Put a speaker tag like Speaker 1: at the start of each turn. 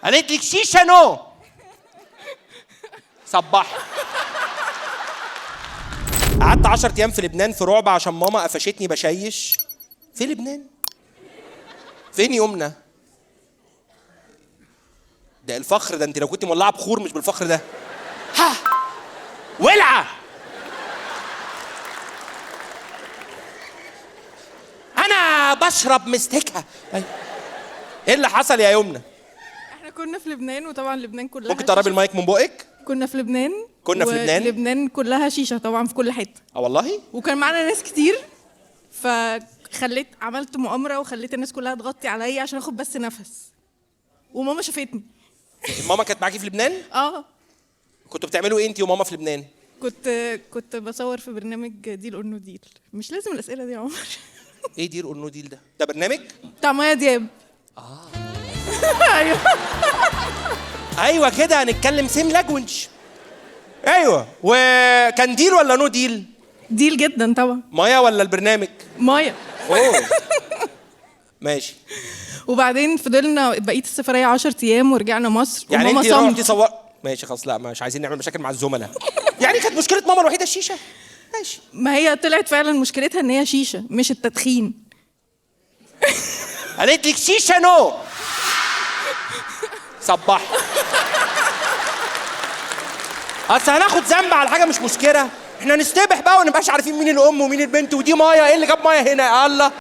Speaker 1: قالت لك شيشة no. صباح. قعدت 10 ايام في لبنان في رعب عشان ماما قفشتني بشيش. في لبنان؟ فين يومنا؟ ده الفخر ده، انت لو كنت مولعه بخور مش بالفخر ده. ها ولعه. انا بشرب مستكه. ايه اللي حصل يا يمنى؟
Speaker 2: احنا كنا في لبنان، وطبعا لبنان كلها
Speaker 1: ممكن تقربي المايك من بقك؟
Speaker 2: كنا في لبنان.
Speaker 1: كنا في لبنان.
Speaker 2: لبنان كلها شيشة طبعا في كل حتة.
Speaker 1: اه والله.
Speaker 2: وكان معانا ناس كتير، فخليت عملت مؤامرة وخليت الناس كلها تغطي عليا عشان اخد بس نفس، وماما شافتني.
Speaker 1: ماما كانت معاكي في لبنان؟
Speaker 2: اه.
Speaker 1: كنتوا بتعملوا ايه انت وماما في لبنان؟
Speaker 2: كنت بصور في برنامج deal or no deal. مش لازم الاسئلة دي يا عمر.
Speaker 1: ايه deal or no deal ده؟ ده برنامج؟
Speaker 2: بتاع مايا دياب. ايوه
Speaker 1: ايوه كده هنتكلم same language. ايوه، وكان deal ولا no deal؟
Speaker 2: deal جدا طبعا.
Speaker 1: مايا ولا البرنامج؟
Speaker 2: مايا.
Speaker 1: اوه ماشي.
Speaker 2: وبعدين فضلنا بقية السفرية 10 ايام ورجعنا مصر.
Speaker 1: يعني
Speaker 2: وماما
Speaker 1: انت رحتي
Speaker 2: صمت.
Speaker 1: صور؟ ماشي خلاص، لا مش عايزين نعمل مشاكل مع الزملاء. يعني كانت مشكلة ماما الوحيدة الشيشة؟ ماشي.
Speaker 2: ما هي طلعت فعلا مشكلتها ان هي شيشة مش التدخين.
Speaker 1: قالت لك شيشة no. صباح. اصل هناخد ذنب على حاجة مش مشكلة، احنا نستبح بقى ونبقاش عارفين مين الام ومين البنت، ودي مايا، ايه اللي جاب مايا هنا؟ يا الله.